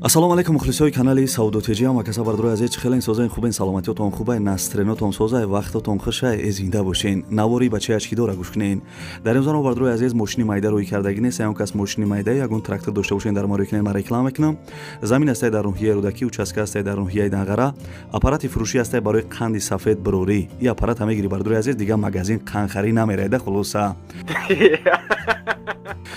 Ассалому алайкум мухлисои канали Савдо ТЖ. Ҳама каса бардорои азиз, чӣ хелен созаен, хубен, саломатиётон хубай, настренотон созай, вақтотон хушай, э зинда бошен. Навори бачаи ачкидора гӯш кунен. Дар ин зона бардорои азиз мошини майда рӯй кардагӣ нест, ягон кас мошини майда ягон трактор дошта бошен дар ма рӯй кунен, ман реклама мекунам. Замин ҳастай дар ноҳияи Рӯдакӣ, участка ҳастай дар ноҳияи Данғара. Аппарати фурӯшӣ ҳастай барои қанди сафед бирорӣ. И аппарат мегирӣ бардорои азиз, дигар магазин қандхарӣ намерайда, хулоса.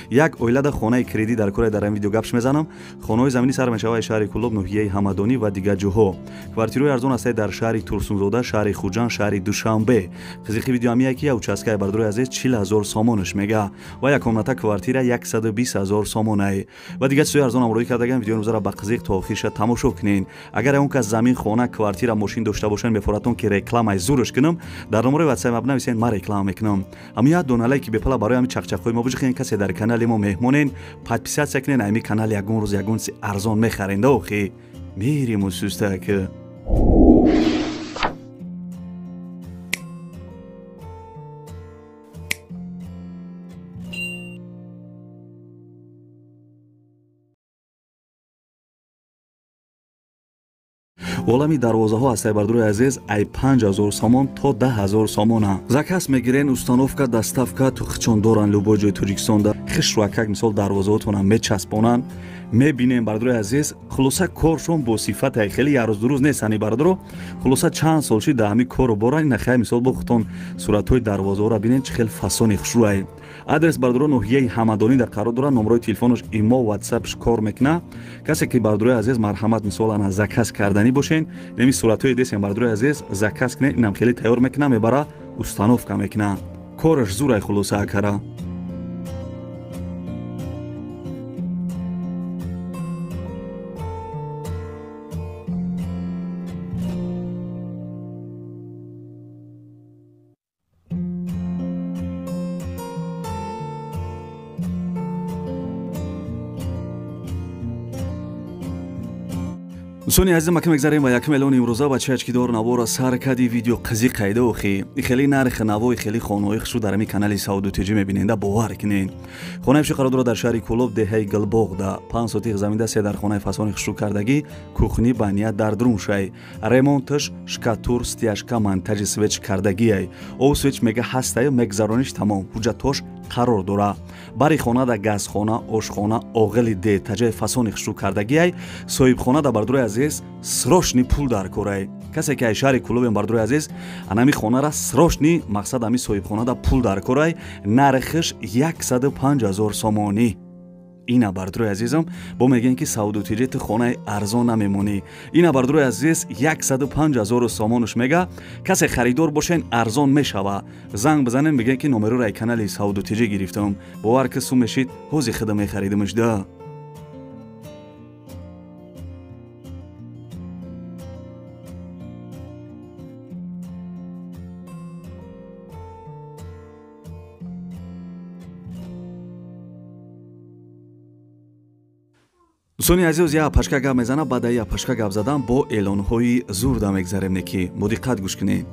Як оилада хонаи кредит дар кораи дар ин видео гапш мезанам. Хонаҳои заминӣ сар мешавад шаҳри Кулоб, ноҳияи Ҳамадонӣ ва дигар ҷоҳо. Квартираҳои арзон ҳастанд дар шаҳри Турсунзода, шаҳри Хуҷанд, шаҳри Душанбе. Қизиқи видео ҳамия ки участкаи бардорои азиз 40 000 сомонаш мега ва як комната квартира 120 000 сомонай ва дигар чизҳои арзон ҳам рӯй кардаган. Видеои имрӯзаро ба қизиқ то охирша тамошо кунед. Агар ягон кас замин, хона, квартира, мошин дошта бошанд, мефоратон ки рекламаи зурш кунам, дар номерои ватсап бинависед, ман реклама мекунам. Ҳамин як дона лайки бепала барои ҳамин чақчақҳои мо бижихен. Касе дар канали мо меҳмонен, подписаться кунен. Ҳамин канал ягон рӯз ягон чизи арзон мехаренда. Охи мериму сустак. Олами дарвозаҳо ҳастай бардорои азиз, ай 5000 сомон то 10 000 сомона. Заказ мегирен, установка, доставка тухчон доран любой ҷои Тоҷикистонда. Хишракак мисол дарвозаҳотонам мечаспонанд, мебинем бардорои азиз. Хулоса, коршон бо сифате, хеле ярӯз дурӯз нестани бардоро. Хулоса, чанд сол шид дар ҳамин корро боран. Ина хай мисол бо худтон суратҳои дарвозаҳоро бинен, чӣ хел фасони хушрӯай. Адрес бардоро ноҳияи Ҳамадонӣ дар қарор дорад. Номерои телефонош, имо, ватсапш кор мекуна. Касе ки бардорои азиз, марҳамат, мисол ана заказ карданӣ бошен, неми суратҳои десем бардорои азиз, заказ кунед, инам хеле тайёр мекуна, мебара, установка мекуна. Кораш зурай, хулоса акара. Дӯстони азиз, мака мегзарем ва якум эълони имрӯза. Бачаи ачкидор навора сар кади, видео қизиқ қайда. Охи хеле нархи навои хеле хонаҳои хушу дар ҳамин канали Савдо ТЖ мебиненда, бовар кунед. Хонаи пеши қарор дорад дар шаҳри Кулоб, деҳаи Гилбоғда. 5 сотих замин дасе дар хонаи фасони хушрӯ кардагӣ, кухни, баня дар друншай, ремонташ, штукатур, стяжка, монтажи свеч кардагиай, об свеч мега ҳастаю, мегзарониш тамом, ҳуҷҷатҳош қарор дора. Бари хона да газхона, ошхона, оғили детаҷаи фасони хушрӯ кардагиай. Соҳибхона да бардорои азиз срочный пул дар корай. Касе ки ай шаҳри Кулобем, бардорои азиз, анами хонара срочный, мақсад ами соҳибхона да пул дар корай. Нархиш 105 000 сомонӣ. Ина бардорои азизам, бо мегӯем ки Савдо ТЖ ту хонаи арзон намемонӣ. Ина бардорои азиз, 105 000 сомонуш мега. Касе харидор бошен, арзон мешава, занг бизанем, бигӯем ки номероро ай канали Савдо ТЖ гирифтам. Бовар ки сум мешид, ҳози худа мехаридимш да. Дӯстони азиз, я апашка гап мезана. Баъд ай апашка гап задан бо эълонҳои зурда мегзарем, неки бодиққат гӯш кунед.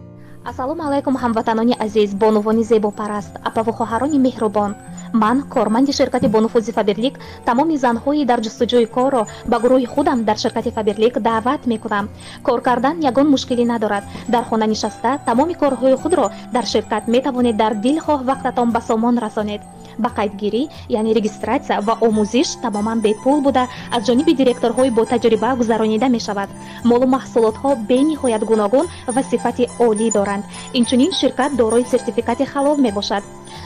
Ассалому алайкум, ҳамватанони азиз, бонувони зебопараст, апаву хоҳарони меҳрубон. Ман, корманди ширкати бонуфузи Фаберлик, тамоми занҳои дар ҷустуҷӯи корро ба гурӯҳи худам дар ширкати Фаберлик даъват мекунам. Кор кардан ягон мушкилӣ надорад. Дар хона нишаста тамоми корҳои худро дар ширкат метавонед дар дилхоҳ вақтатон ба сомон расонед. Ба қайдгирӣ, яъне регистрация, ва омӯзиш тамоман бепул буда, аз ҷониби директорҳои ботаҷриба гузаронида мешавад. Молу маҳсулотҳо бениҳоят гуногун ва сифати олӣ доранд. Инчунин ширкат дорои сертификати ҳалол мебошад.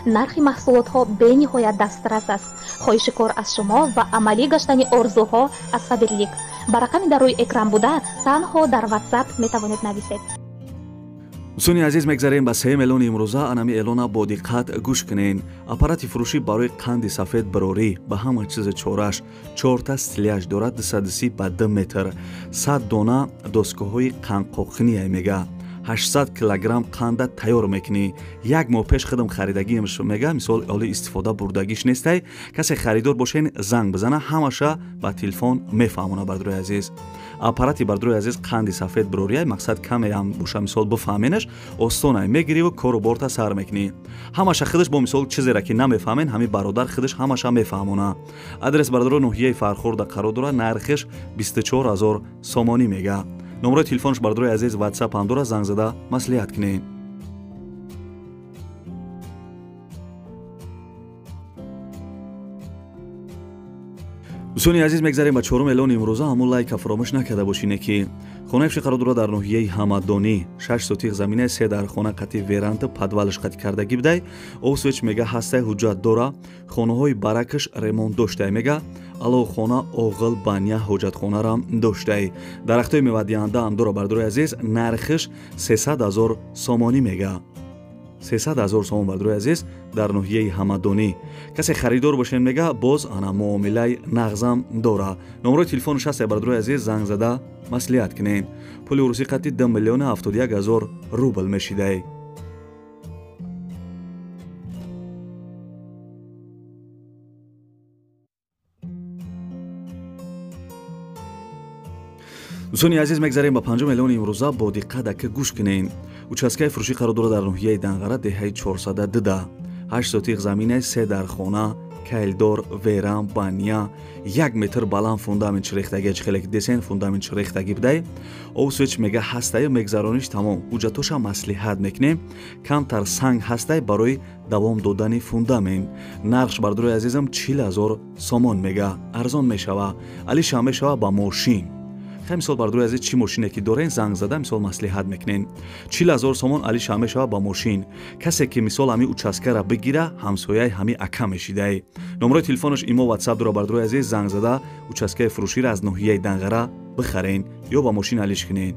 Нархи маҳсулотҳо бениҳоят дастрас аст. Хоҳиши кор аз шумо ва амалӣ гаштани орзуҳо аз Фаберлик. Ба рақами дар рӯи экран буда танҳо дар Ватсап метавонед нависед. Дӯстони азиз, мегзарем ба сеюм эълони имрӯза. Анами эълона бо диққат гӯш кунед. Аппарати фурӯшӣ барои қанди сафед бирорӣ, ба ҳама чизи чораш, чорта стеллаж дорад, 230 ба 2 метр, 100 дона доскаҳои қандқоқиния мега. 800 килограмм қанда тайёр мекунӣ. Як моҳ пеш худам харидагиамш мега, мисол оли истифода бурдагиш нестай. Касе харидор бошен занг бизана, ҳамаша ба телефон мефаҳмона бардорои азиз. Аппарати бардорои азиз қанди сафед бирорияй, мақсад камеам боша мисол бифаҳменаш, осонай мегириву кору борта сар мекунӣ. Ҳамаша худаш бо мисол чизеро ки намефаҳмен, ҳамин бародар худаш ҳамаша мефаҳмона. Адрес бардоро ноҳияи Фархорда қарор дорад, нархиш 24 000 сомонӣ мега. Номерои телефонш бардорои азиз WhatsApp ҳам дорад, занг зада маслиҳат кунед. Дӯстони азиз, мегзарем ба чорум эълони имрӯза. Ҳамун лайка фаромӯш накарда бошине ки хонаи фурӯшӣ қарор дорад дар ноҳияи Ҳамадонӣ, 6 сотих замина, 3 дар хона қати веранда, подвалш қати кардагӣ бидай. Овсвеч мега ҳастай, ҳуҷҷат дора, хонаҳои баракаш ремонт доштай мега, алоҳхона, оғил, баня, ҳоҷатхонарам доштай. Дарахтҳои мевадиҳанда ҳам дора бардорои азиз, нархиш 300 000 сомонӣ мега. 300 000 сомон бардорои азиз дар ноҳияи Ҳамадонӣ. Касе харидор бошен мега, боз ана муомилаи нағзам дора. Номерои телефонш ҳаст бардорои азиз, занг зада маслиҳат кунед. Пули урусӣ қати 2 071 000 рубл мешидай. Дӯстони азиз, мегзарем ба панҷум эълони имрӯза. Бо диққат ака гӯш кунед. Участкаи фурӯшӣ қарор дорад дар ноҳияи Данғара, деҳаи 402. 8 сотих замина, 3 дар хона, кайлдор, верам, баня, 1 метр баланд фундамент чирехтаги, хеле ки десен фундамент чирехтаги бидай. Овсвеч мега ҳастай, мегзарониш тамом. Ҳуҷҷатоша маслиҳат мекунем. Камтар санг ҳастай барои давом додани фундамент. Нархш бардорои азизам 40 000 сомон мега. Арзон мешава. Алиша мешава ба мошин. Хай мисол бардорои азиз, чӣ мошине ки дорен, занг зада мисол маслиҳат мекунен. 40 000 сомон алиша мешава ба мошин. Касе ки мисол ҳами участкара бигира, ҳамсояи ҳами ака мешидай. Номерои телефонаш имо WhatsApp дора бардорои азиз, занг зада участкаи фурӯширо аз ноҳияи Данғара бихарен ё ба мошин алиш кунен.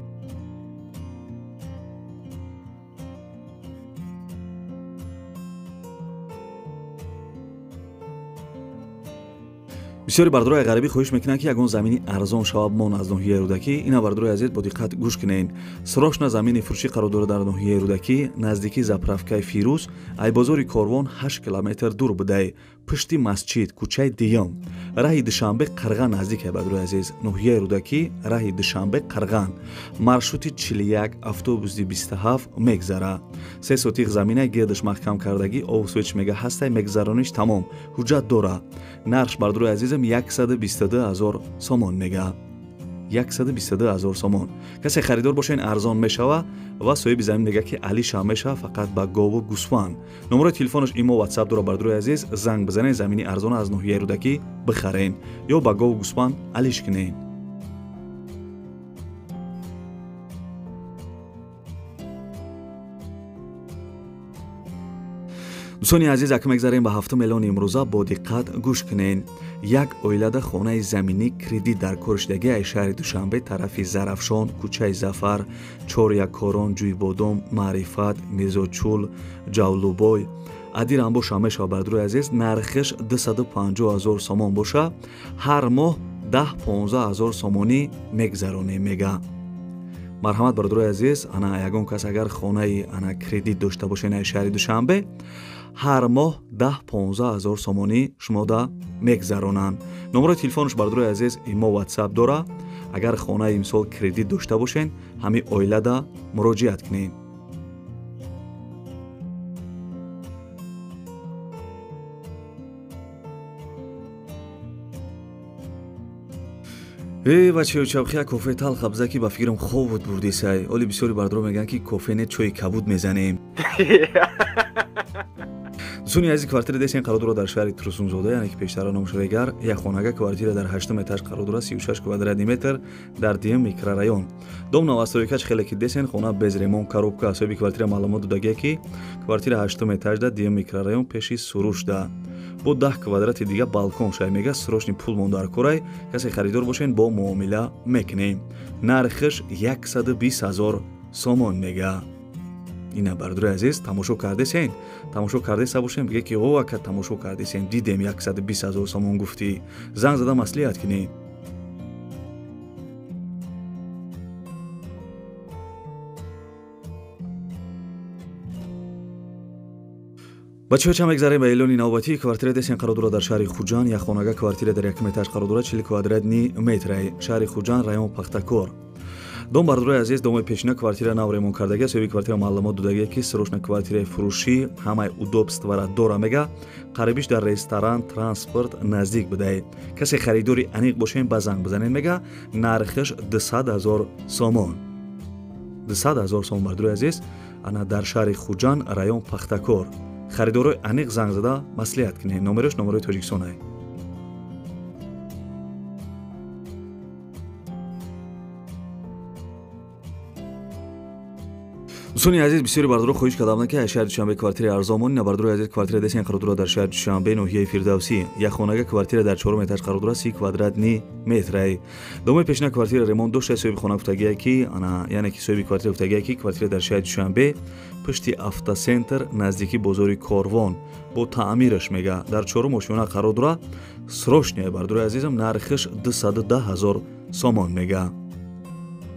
Бисёри бардорои ғарибӣ хоҳиш мекунанд, ки ягон замини арзон шавад мон аз ноҳияи Рӯдакӣ. Ина бардорои азиз бо диққат гӯш кунед. Срочно замини фурӯшӣ қарор дорад дар ноҳияи Рӯдакӣ, наздики заправкаи Фирӯз, айбозори Корвон 8 километр дур будай, пушти масҷид, кӯчаи Диём, раҳи Душанбе Қарған наздик бардорои азиз. Ноҳияи Рӯдакӣ, раҳи Душанбе Қарған, маршрути 41 автобуси 27 мегзара. 3 сотих замина, гирдаш маҳкам кардагӣ, овсвеч мега ҳастай, мегзарониш тамом, ҳуҷҷат дора. Нархш бардорои азизам 122 000 сомон мега. 122 000 сомон. Касе харидор бошен арзон мешава ва соҳиби замин мега ки алиша мешава фақат ба гову гӯсфанд. Номерои телефонаш имо WhatsApp дора бардорои азиз, занг бизанед, замини арзон аз ноҳияи Рӯдакӣ бихарен ё ба гову гӯсфанд алиш кунед. Дӯстони азиз, ака мегзарем ба ҳафтум эълони имрӯза. Бо диққат гӯш кунед. Як оилада хонаи заминӣ кредит дар коршидагӣ аз шаҳри Душанбе тарафи Зарафшон, кӯчаи Зафар, Чорякорон, Ҷӯйбодом, Маърифат, Мирзочул, Ҷавлубой. Адирам боша мешава бардорои азиз, нархиш 250 000 сомон боша, ҳар моҳ 10-15 000 сомонӣ мегзаронем мега. Марҳамат бардорои азиз, ана ягон кас агар хонаи ана кредит дошта бошед аз шаҳри Душанбе, ҳар моҳ 10-15 000 сомонӣ шумода мегзаронанд. Номерои телефонш бардорои азиз имо WhatsApp дора. Агар хонаи мисол кредит дошта бошед, ҳамин оилада муроҷиат кунед. Эй бачаё, чавхия кофе талха биза ки ба фикрам хоб буд бурдисай. Оли бисёри бардоро мегӯянд ки кофе не, чойи кабуд мезанем. Дӯстони азиз, квартира десен қарор дорад дар шаҳри Турсунзода, яъне ки пештара номаш Регар, як хонага квартира дар 8 этаж қарор дорад, 36 квадратный метр дар дуюм микрорайон. Дом новостройка хеле ки десен, хона без ремонт, коробка. Соҳиби квартира маълумот додагия ки квартира 8 этаж да дуюм микрорайон пеши Суруш да. Бо 10 квадрати дига балкон шай мега, срочный пул мон дар корай, касе харидор бошен бо муомила мекунем. Нархиш 120 000 сомон мега. Ина бардори азиз, тамошо кардесен, тамошо кардеса бошем, биге ки о ака тамошо кардесен, дидем 120 000 сомон гуфтӣ. Занг зада маслиҳат кунӣ. Бачаҳо, чанд мегзарем ба эълони навбатӣ. Квартира десен қарор дорад дар шаҳри Хуҷанд. Як хонага квартира дар якум этаж қарор дорад, 40 квадратни метр. Шаҳри Хуҷанд, район Пахтакор. Дом, бардорои азиз, домои пешина квартира нав ремонт кардагия. Соҳиби квартира маълумот додагия, ки срочно квартираи фурӯшӣ, ҳамаи удобствора дора мега. Қарибиш дар ресторан, транспорт наздик будае. Касе харидори аниқ бошем, ба занг бизанед мега. Нархиш 200 000 сомон. 200 000 сомон, бардорои азиз, ана дар шаҳри Хуҷанд, район Пахтакор. Харидорои аниқ занг зада маслиҳат кунед. Номерош номерои Тоҷикистонае. Дӯстони азиз, бисёри бардоро хоҳиш кардам, ки аз шаҳри Душанбе квартираи арзон монед. Бардорои азиз, квартира десен қарор дорад дар шаҳри Душанбе, ноҳияи Фирдавсӣ. Як хонага квартира дар чорум этаж қарор дорад, 30 квадратни метрае. Домои пешина квартира ремонт дошта. Соҳиби хона гуфтагие, ки ана, яъне ки соҳиби квартира гуфтагие, ки квартира дар шаҳри Душанбе, пушти автоцентр, наздики бозори Корвон, бо таъмираш мега, дар чорум ошёна қарор дорад. Срочный, бардорои азизам, нархиш 210 000 сомон мега.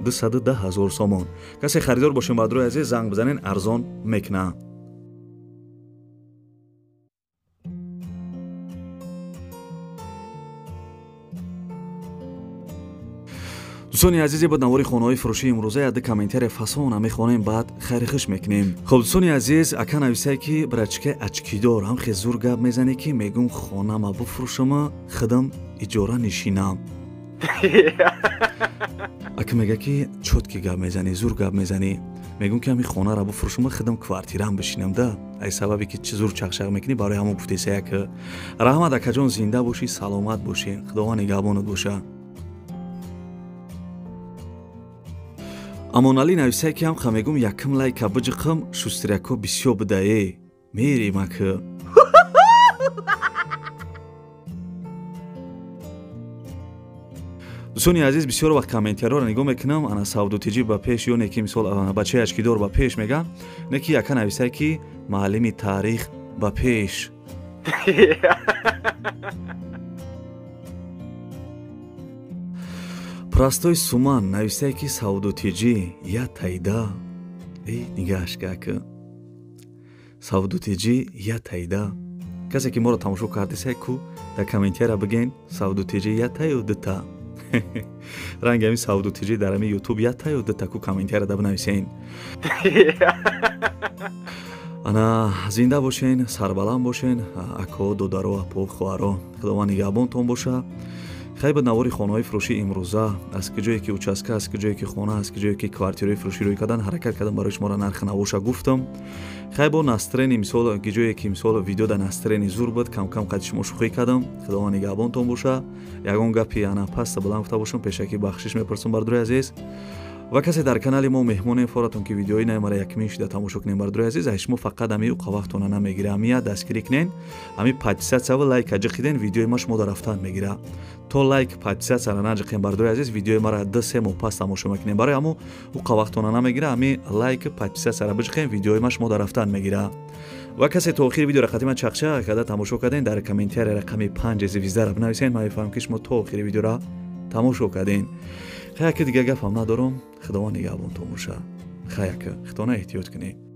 210 000 сомон. Касе харидор бошем, бардорои азиз, занг бизанен, арзон мекуна. Дӯстони азиз, буд навори хонаҳои фурӯшии имрӯза. Яда комментария фасона мехонем, баъд хайри хуш мекунем. Хоб, дӯстони азиз, ака нависае, ки брачка очкидор ҳам хе зур гап мезанӣ, ки мегум хонама буфурӯшама, худам иҷора нишинам. Ака мега, ки чётко гап мезанӣ, зур гап мезанӣ. Мегум, ки ҳами хонаро буфурӯшама, худам квартираам бишинам да. Ай сабабе ки чӣ зур чақчақ мекунӣ, барои ҳамон гуфтеса. Як раҳмат, акаҷон, зинда бошӣ, саломат бошӣ, Худованд нигаҳбонат боша. Амоналӣ нависае, ки ҳам мегум якм лайка биҷиқам, шустряко бисёр будае мерим ака. Дӯстони азиз, бисёр вақт комментариҳоро нигоҳ мекунам. Ана Савдутиҷӣ ба пеш ё не ки мисол бачаи очкидор ба пеш мегам, не ки яка нависае, ки муаллими таърих ба пеш. Простой суман нависае, ки Савдутиҷӣ я тайда. Э, нигаҳаш ка, Савдутиҷӣ я тайда. Касе ки моро тамошо кардесае ку, дар комментария биген, Савдутиҷӣ я та ё дута. Ранги ҳамин Савдутиҷӣ дар ҳамин Ютуб я та ё дута ку, комментария да бинависен. Ана зинда бошен, сарбаланд бошен, ако, додаро, апо, хоҳаро, Худованд нигаҳбонтон боша. Хай, ба навори хонаҳои фурӯшии имрӯза, аз куҷое ки участка, аз куҷое ки хона, аз куҷое ки квартираҳои фурӯшӣ рӯй кардан, ҳаракат кардам барои шуморо нархи навоша гуфтам. Хай, бо настроение, мисол ҷое ки мисол видео дар настроение зур буд, камкам қади шумо шӯхӣ кардам. Худованд нигаҳбонтон боша. Ягон гапи ана паста баланд гуфта бошам, пешакӣ бахшиш мепурсам, бардорои азиз. Ва касе дар канали мо меҳмонем, форатон ки видеои наи мара якмин шида тамошо кунем, бардорои азиз, аз шумо фақат ами уқа вақтона намегира, амия дастгирӣ кунен, ами подписаться лайка ҷиқиден, видеои ма шумо дар рафтан мегира. То лайк подписаться наҷиқем, бардорои азиз, видеои мара 2-3 моҳ пас тамошо мекунем. Барои ҳамо уқа вақтона намегира, ами лайк подписаться биҷиқем, видеои ма шумо дар рафтан мегира. Ва касе то охири видеоро қатима чақчақ карда тамошо карден, дар комментария рақами 5 звездара бинависен, ман мефаҳмам, ки шумо то охири видеоро тамошо карден. Хай, ака, дига гапам надорам. Худованд нигаҳбонтон боша. Хай, ака, худона эҳтиёт кунед.